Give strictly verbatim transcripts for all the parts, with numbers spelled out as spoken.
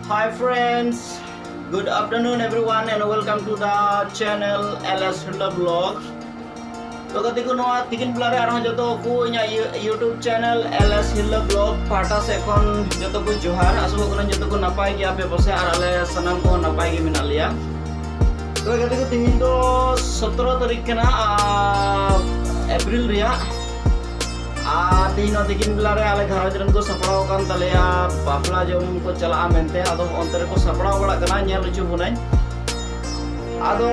Hi friends, good afternoon everyone and welcome to the channel L S Hilla Vlog. ᱛᱚ ᱜᱟᱛᱮ ᱠᱚ, ᱱᱚᱣᱟ ᱛᱤᱠᱤᱱ ᱵᱮᱞᱟ ᱨᱮ ᱟᱨᱦᱚᱸ ᱡᱚᱛᱚ ᱠᱚ ᱤᱧᱟᱹᱜ U-, YouTube channel L S Hilla Vlog ᱯᱟᱦᱴᱟ ᱥᱮᱫ ᱠᱷᱚᱱ ᱡᱚᱛᱚ ᱠᱚ ᱡᱚᱦᱟᱨ᱾ ᱟᱥᱚᱜ ᱠᱟᱱᱟ ᱡᱚᱛᱚ ᱠᱚ ᱱᱟᱯᱟᱭ ᱜᱮᱭᱟ ᱯᱮ ᱯᱟᱥᱮ, ᱟᱨ ᱟᱞᱮ ᱥᱟᱱᱟᱢ ᱠᱚᱦᱚᱸ ᱱᱟᱯᱟᱭ ᱜᱮ ᱢᱮᱱᱟᱜ ᱞᱮᱭᱟ᱾ ᱛᱚ ᱜᱟᱛᱮ ᱠᱚ, ᱛᱤᱦᱤᱧ ᱫᱚ ᱥᱚᱛᱨᱚ ᱛᱟᱹᱨᱤᱠᱷ ᱠᱟᱱᱟ, ᱟᱨ ᱮᱯᱨᱤᱞ ᱨᱮᱭᱟᱜ᱾ ᱟᱨ ᱛᱤᱦᱤᱧ ᱱᱚᱣᱟ ᱛᱤᱠᱤᱱ ᱵᱮᱞᱟ ᱨᱮ ᱟᱞᱮ ᱜᱷᱟᱨᱚᱸᱡᱽ ᱨᱮᱱ ᱠᱚ ᱥᱟᱯᱲᱟᱣ ᱟᱠᱟᱱ ᱛᱟᱞᱮᱭᱟ ᱵᱟᱯᱞᱟ ᱡᱚᱢ ᱠᱚ ᱪᱟᱞᱟᱜᱼᱟ ᱢᱮᱱᱛᱮ, ᱟᱫᱚ ᱚᱱᱛᱮ ᱨᱮᱠᱚ ᱥᱟᱯᱲᱟᱣ ᱵᱟᱲᱟᱜ ᱠᱟᱱᱟ, ᱧᱮᱞ ᱦᱚᱪᱚ ᱵᱚᱱᱟᱹᱧ᱾ ᱟᱫᱚ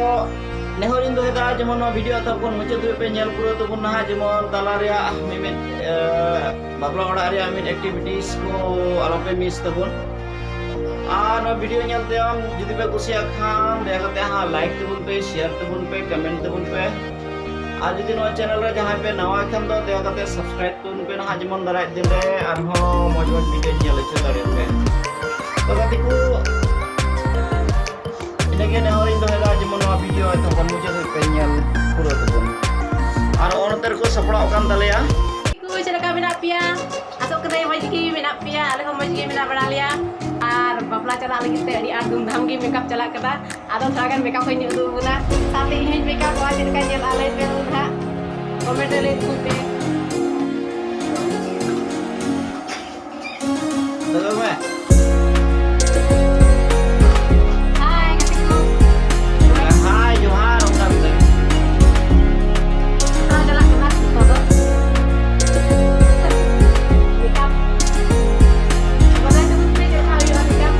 ᱱᱮᱦᱚᱨ ᱤᱧ ᱫᱚᱦᱚᱭᱮᱫᱟ ᱡᱮᱢᱚᱱ ᱱᱚᱣᱟ ᱵᱷᱤᱰᱤᱭᱳ ᱮᱛᱚᱦᱚᱵ ᱠᱷᱚᱱ ᱢᱩᱪᱟᱹᱫ ᱫᱷᱟᱹᱵᱤᱡ ᱯᱮ ᱧᱮᱞ ᱯᱩᱨᱟᱹᱣ ᱛᱟᱵᱚᱱ ᱱᱟᱦᱟᱜ, ᱡᱮᱢᱚᱱ ᱛᱟᱞᱟ ᱨᱮᱭᱟᱜ ᱢᱤᱢᱤᱫ, ᱮ, ᱵᱟᱯᱞᱟ ᱚᱲᱟᱜ ᱨᱮᱭᱟᱜ ᱢᱤᱫ ᱮᱠᱴᱤᱵᱷᱤᱴᱤᱥ ᱠᱚ ᱟᱞᱚᱯᱮ ᱢᱤᱥ ᱛᱟᱵᱚᱱ᱾ ᱟᱨ ᱱᱚᱣᱟ ᱵᱷᱤᱰᱤᱭᱳ ᱧᱮᱞ ᱛᱟᱭᱚᱢ ᱡᱩᱫᱤ ᱯᱮ ᱠᱩᱥᱤᱭᱟᱜ ᱠᱷᱟᱱ ᱫᱟᱭᱟ ᱠᱟᱛᱮ ᱦᱟᱸᱜ ᱞᱟᱭᱤᱠ ᱛᱟᱵᱚᱱ ᱯᱮ, ᱥᱮᱭᱟᱨ ᱛᱟᱵᱚᱱ ᱯᱮ, ᱠᱚᱢᱮᱱᱴ ᱛᱟᱵᱚᱱ ᱯᱮ᱾ ᱟᱨ ᱡᱩᱫᱤ ᱱᱚᱣᱟ ᱪᱮᱱᱮᱞ ᱨᱮ ᱡᱟᱦᱟᱸᱭ ᱯᱮ ᱱᱟᱣᱟ ᱠᱷᱟᱱ ᱫᱚ ᱫᱟᱭᱟ ᱠᱟᱛᱮ ᱥᱟᱵᱥᱠᱨᱟᱭᱤᱵ ᱛᱟᱵᱚᱱ ᱯᱮ ᱱᱟᱦᱟᱜ, ᱡᱮᱢᱚᱱ ᱫᱟᱨᱟᱭ ᱫᱤᱱ ᱨᱮ ᱟᱨᱦᱚᱸ ᱢᱚᱡᱽ ᱢᱚᱡᱽ ᱵᱷᱤᱰᱤᱭᱳ ᱧᱮᱞ ᱦᱚᱪᱚ ᱫᱟᱲᱮᱭᱟᱜ ᱯᱮ᱾ ᱛᱚ ᱜᱟᱛᱮ ᱠᱚ, ᱤᱱᱟᱹᱜᱮ ᱱᱮᱦᱚᱨᱤᱧ ᱫᱚᱦᱚᱭᱮᱫᱟ, ᱡᱮᱢᱚᱱ ᱱᱚᱣᱟ ᱵᱷᱤᱰᱤᱭᱳ ᱮᱛᱚᱦᱚᱵ ᱠᱷᱚᱱ ᱢᱩᱪᱟᱹᱫ ᱫᱷᱟᱹᱵᱤᱡ ᱯᱮ ᱧᱮᱞ ᱯᱩᱨᱟᱹᱣ ᱛᱟᱵᱚᱱ᱾ ᱟᱨ ᱚᱱᱛᱮ ᱨᱮᱠᱚ ᱥᱟᱯᱲᱟᱣ ᱟᱠᱟᱱ ᱛᱟᱞᱮᱭᱟ᱾ ᱠᱚ ᱪᱮᱫ ᱞᱮᱠᱟ ᱢᱮᱱᱟᱜ ᱯᱮᱭᱟ? ᱟᱥᱚᱜ ᱠᱟᱹᱱᱟᱹᱧ ᱢᱚᱡᱽ ᱜᱮ ᱢᱮᱱᱟᱜ ᱯᱮᱭᱟ, ᱟᱞᱮ ᱦᱚᱸ ᱢᱚᱡᱽ ᱜᱮ ᱢᱮᱱᱟᱜ ᱵᱟᱲᱟ ᱞᱮᱭᱟ᱾ ᱟᱨ ᱵᱟᱯᱞᱟ ᱪᱟᱞᱟᱜ ᱞᱟᱹᱜᱤᱫ ᱛᱮ ᱟᱹᱰᱤ ᱟᱸᱴ ᱫᱷᱩᱢᱫᱷᱟᱢ ᱜᱮ ᱢᱮᱠᱟᱯ ᱪᱟᱞᱟᱜ ᱠᱟᱱᱟ᱾ ᱟᱫᱚ ᱛᱷᱚᱲᱟ ᱜᱟᱱ ᱢᱮᱠᱟᱯ ᱠᱚᱧ ᱩᱫᱩᱜ ᱟᱵᱚᱱᱟ, ᱥᱟᱶᱛᱮ ᱤᱧ ᱦᱚᱸᱧ ᱢᱮᱠᱟᱯᱚᱜᱼᱟ, ᱪᱮᱫ ᱞᱮᱠᱟ ᱧᱮᱞᱚᱜᱼᱟ ᱞᱟᱹᱭ ᱯᱮ ᱵᱚᱱ ᱦᱟᱸᱜ, ᱠᱚᱢᱮᱱᱴ ᱨᱮ ᱞᱟᱹᱭ ᱛᱟᱵᱚᱱ ᱯᱮ᱾ ᱫᱟᱫᱟ ᱢᱮ᱾ ᱦᱟᱭ, ᱜᱟᱛᱮ ᱠᱚ᱾ ᱦᱟᱭ, ᱡᱚᱦᱟᱨ, ᱚᱱᱠᱟ ᱠᱟᱛᱮ᱾ ᱥᱟᱯᱲᱟᱣ ᱪᱟᱞᱟᱜ ᱠᱟᱱᱟ ᱱᱤᱛᱚᱜ ᱫᱚ᱾ ᱢᱮᱠᱟᱯ᱾ ᱵᱟᱰᱟᱭ ᱛᱟᱵᱚᱱ ᱯᱮ ᱪᱮᱫ ᱞᱮᱠᱟ ᱦᱩᱭᱩᱜᱼᱟ ᱢᱮᱠᱟᱯ᱾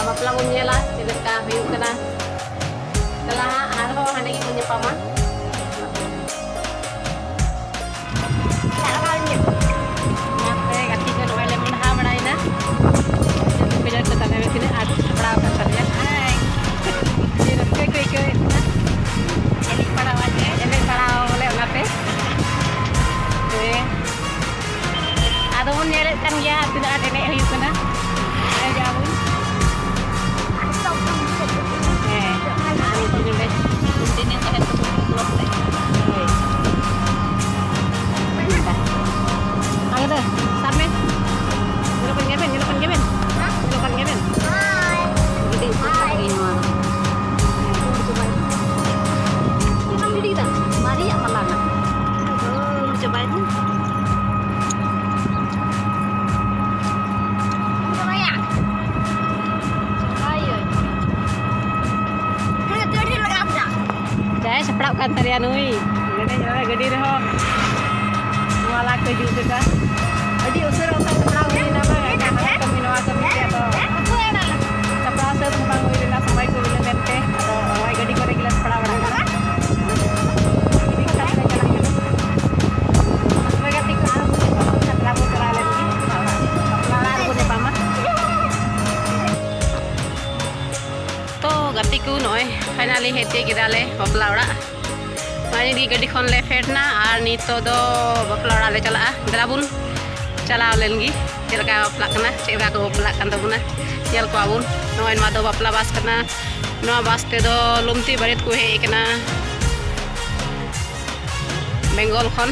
ᱵᱟᱯᱞᱟ ᱵᱚᱱ ᱧᱮᱞᱟ ᱪᱮᱫ ᱞᱮᱠᱟ ᱦᱩᱭᱩᱜ ᱠᱟᱱᱟ᱾ ᱫᱮᱞᱟ ᱦᱟᱸᱜ ᱟᱨᱦᱚᱸ ᱦᱟᱸᱰᱮ ᱜᱮᱵᱚᱱ ᱧᱟᱯᱟᱢᱟ᱾ ᱚᱱᱟᱛᱮ ᱜᱟᱛᱮ ᱠᱚ ᱱᱚᱜᱼᱚᱭ ᱞᱮ ᱢᱚᱦᱰᱟ ᱵᱟᱲᱟᱭᱮᱱᱟ᱾ ᱠᱚ ᱛᱟᱞᱮ ᱢᱮ ᱛᱤᱱᱟᱹᱜ ᱟᱸᱴ ᱥᱟᱯᱲᱟᱣ ᱟᱠᱟᱱ ᱛᱟᱞᱮᱭᱟ᱾ ᱟᱹᱰᱤ ᱨᱟᱹᱥᱠᱟᱹ ᱠᱚ ᱟᱹᱭᱠᱟᱹᱣᱮᱫ ᱠᱟᱱᱟ᱾ ᱮᱱᱮᱡ ᱵᱟᱲᱟᱣᱟᱜ ᱜᱮ᱾ ᱮᱱᱮᱡ ᱵᱟᱲᱟᱣ ᱵᱚᱞᱮ ᱚᱱᱟᱛᱮ᱾ ᱦᱮᱸ᱾ ᱟᱫᱚ ᱵᱚᱱ ᱧᱮᱞᱮᱫ ᱠᱟᱱ ᱜᱮᱭᱟ ᱛᱤᱱᱟᱹᱜ ᱟᱸᱴ ᱮᱱᱮᱡ ᱦᱩᱭᱩᱜ ᱠᱟᱱᱟ᱾ ᱮᱱᱮᱡ ᱟᱵᱚᱱ᱾ ᱦᱮᱸ, ᱟᱨ ᱱᱤᱛᱚᱜ ᱱᱚᱰᱮ continue ᱛᱟᱦᱮᱱ ᱛᱟᱵᱚᱱ vlog ᱨᱮ᱾ ᱦᱳᱭ᱾ ᱟᱫᱚ ᱥᱟᱵ ᱢᱮ᱾ ᱧᱮᱞᱚᱜ ᱠᱟᱱ ᱜᱮᱭᱟ ᱵᱮᱱ, ᱧᱮᱞᱚᱜ ᱠᱟᱱ ᱜᱮᱭᱟ ᱵᱮᱱ? ᱧᱮᱞᱚᱜ ᱠᱟᱱ ᱜᱮᱭᱟ ᱵᱮᱱ? ᱜᱤᱰᱤ ᱩᱛᱟᱹᱨ ᱠᱟᱜ ᱜᱮ ᱱᱚᱣᱟ ᱫᱚ᱾ ᱵᱟᱢ ᱜᱤᱰᱤ ᱠᱮᱫᱟ? ᱢᱟᱨᱮᱭᱟᱜ ᱯᱟᱞᱟ ᱠᱟᱱᱟ᱾ ᱩᱲ ᱪᱟᱵᱟᱭᱮᱱᱟ᱾ ᱡᱟᱦᱟᱸᱭ ᱥᱟᱯᱲᱟᱜ ᱠᱟᱱ ᱛᱟᱞᱮᱭᱟ ᱱᱩᱭ᱾ ᱱᱚᱰᱮ ᱧᱮᱞ ᱢᱮ ᱜᱟᱹᱰᱤ ᱨᱮᱦᱚᱸ ᱱᱚᱣᱟ ᱞᱟᱜᱽ ᱠᱚ ᱡᱩᱛ ᱟᱠᱟᱫ᱾ ᱟᱹᱰᱤ ᱩᱥᱟᱹᱨᱟ ᱩᱥᱟᱹᱨᱟ ᱥᱟᱯᱲᱟᱣ ᱦᱩᱭ ᱞᱮᱱᱟ ᱵᱟᱝ? ᱮᱴᱟᱜ ᱦᱟᱱᱟ ᱠᱟᱹᱢᱤ ᱱᱚᱣᱟ ᱠᱟᱹᱢᱤ ᱛᱮ ᱟᱫᱚ ᱥᱟᱯᱲᱟᱣ ᱥᱟᱹᱛ ᱦᱚᱸ ᱵᱟᱝ ᱦᱩᱭ ᱞᱮᱱᱟ, ᱥᱚᱢᱚᱭ ᱠᱚ ᱵᱤᱞᱚᱢ ᱮᱱᱛᱮ᱾ ᱟᱫᱚ ᱱᱚᱜᱼᱚᱭ ᱜᱟᱹᱰᱤ ᱠᱚᱨᱮ ᱜᱮᱞᱮ ᱥᱟᱯᱲᱟᱣ ᱵᱟᱲᱟ ᱠᱟᱱᱟ᱾ ᱤᱫᱤ ᱠᱟᱛᱮ ᱞᱮ ᱪᱟᱞᱟᱜ ᱠᱟᱱᱟ᱾ ᱛᱚᱵᱮ ᱜᱟᱛᱮ ᱠᱚ ᱟᱨᱦᱚᱸ ᱵᱚᱱ ᱧᱟᱯᱟᱢᱟ, ᱥᱟᱯᱲᱟᱣ ᱵᱚᱱ ᱪᱟᱞᱟᱣ ᱞᱮᱱ ᱜᱮ᱾ ᱵᱟᱯᱞᱟ ᱚᱲᱟᱜ ᱨᱮᱵᱚᱱ ᱧᱟᱯᱟᱢᱟ᱾ ᱛᱚ ᱜᱟᱛᱮ ᱠᱚ, ᱱᱚᱜᱼᱚᱭ finally ᱦᱮᱡ ᱛᱤᱭᱳᱜ ᱠᱮᱫᱟᱞᱮ ᱵᱟᱯᱞᱟ ᱚᱲᱟᱜ᱾ ᱱᱚᱜᱼᱚᱭ ᱱᱤᱛ ᱜᱟᱹᱰᱤ ᱠᱷᱚᱱ ᱞᱮ ᱯᱷᱮᱰ ᱱᱟ ᱟᱨ ᱱᱤᱛᱚᱜ ᱫᱚ ᱵᱟᱯᱞᱟ ᱚᱲᱟᱜ ᱞᱮ ᱪᱟᱞᱟᱜᱼᱟ᱾ ᱫᱮᱞᱟ ᱵᱚᱱ ᱪᱟᱞᱟᱣ ᱞᱮᱱ ᱜᱮ, ᱪᱮᱫ ᱞᱮᱠᱟ ᱵᱟᱯᱞᱟᱜ ᱠᱟᱱᱟ, ᱪᱮᱫ ᱞᱮᱠᱟ ᱠᱚ ᱵᱟᱯᱞᱟᱜ ᱠᱟᱱ ᱛᱟᱵᱚᱱᱟ, ᱧᱮᱞ ᱠᱚᱣᱟ ᱵᱚᱱ᱾ ᱱᱚᱜᱼᱚᱭ ᱱᱚᱣᱟ ᱫᱚ ᱵᱟᱯᱞᱟ ᱵᱟᱥ ᱠᱟᱱᱟ᱾ ᱱᱚᱣᱟ ᱵᱟᱥ ᱛᱮᱫᱚ ᱞᱩᱢᱛᱤ ᱵᱟᱹᱨᱭᱟᱹᱛ ᱠᱚ ᱦᱮᱡ ᱠᱟᱱᱟ᱾ ᱵᱮᱝᱜᱚᱞ ᱠᱷᱚᱱ᱾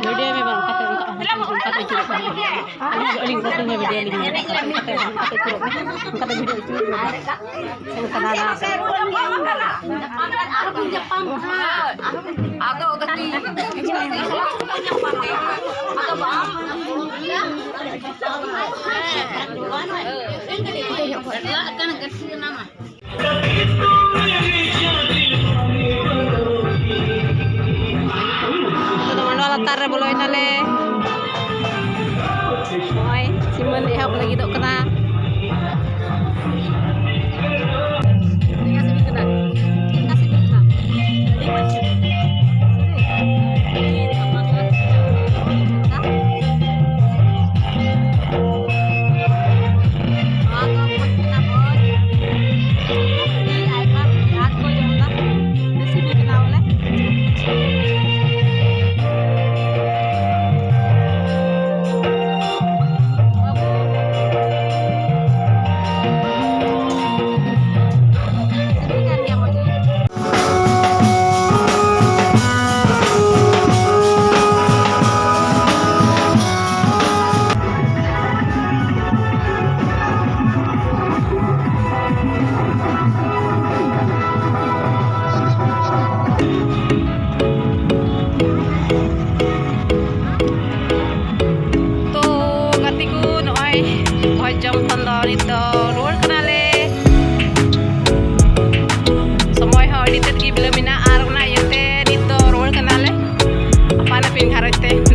ᱵᱷᱤᱰᱤᱭᱳ ᱢᱮ ᱵᱟᱝ, ᱚᱱᱠᱟᱛᱮ, ᱚᱱᱠᱟᱛᱮ ᱟᱹᱪᱩᱨᱚᱜ ᱠᱟᱱᱟ᱾ ᱟᱹᱞᱤᱧ, ᱟᱹᱞᱤᱧ ᱚᱱᱠᱟᱛᱮ ᱵᱷᱤᱰᱤᱭᱳ ᱞᱤᱧ ᱧᱮᱞ ᱠᱟᱛᱮ, ᱚᱱᱠᱟᱛᱮ ᱟᱹᱪᱩᱨᱚᱜ ᱠᱟᱱᱟ᱾ ᱚᱱᱠᱟᱛᱮ ᱵᱷᱤᱰᱤᱭᱳ ᱟᱹᱪᱩᱨᱚᱜ ᱠᱟᱱᱟ᱾ ᱚᱱᱠᱟ ᱫᱟᱬᱟ᱾ ᱟᱫᱚ ᱜᱟᱛᱮ, ᱟᱫᱚ ᱵᱟᱝ᱾ ᱪᱟᱞᱟᱜ ᱠᱟᱱᱟ ᱜᱟᱛᱮ ᱥᱟᱱᱟᱢᱟ᱾ ᱱᱤᱛᱚᱜ ᱫᱚ ᱢᱟᱰᱣᱟ ᱞᱟᱛᱟᱨ ᱨᱮ ᱵᱚᱞᱚᱭᱮᱱᱟᱞᱮ᱾ ᱱᱚᱜᱼᱚᱭ ᱥᱤᱢᱟᱹᱱ ᱮᱦᱚᱵ ᱞᱟᱹᱜᱤᱫᱚᱜ ᱠᱟᱱᱟ᱾ ᱪᱮᱫ ᱞᱮᱠᱟ ᱥᱤᱵᱤᱞ ᱠᱟᱱᱟ? ᱪᱮᱫ ᱞᱮᱠᱟ ᱥᱤᱵᱤᱞ ᱠᱟᱱᱟ? ᱟᱹᱰᱤ ᱢᱚᱡᱽ ᱥᱤᱵᱤᱞ᱾ ᱟᱹᱰᱤ ᱫᱷᱟᱢᱟᱠᱟ ᱥᱤᱵᱤᱞ ᱠᱟᱱᱟ᱾ ᱱᱚᱣᱟ ᱫᱚ ᱢᱚᱡᱽ ᱠᱟᱱᱟ, ᱢᱚᱡᱽ᱾ ᱟᱹᱰᱤ ᱟᱭᱢᱟ ᱟᱸᱴ ᱠᱚ ᱡᱚᱢ ᱮᱫᱟ᱾ ᱟᱹᱰᱤ ᱥᱤᱵᱤᱞ ᱠᱟᱱᱟ ᱵᱚᱞᱮ᱾ ᱵᱟᱹᱵᱩ᱾ ᱜᱷᱟᱨᱚᱸᱡᱽ ᱛᱮ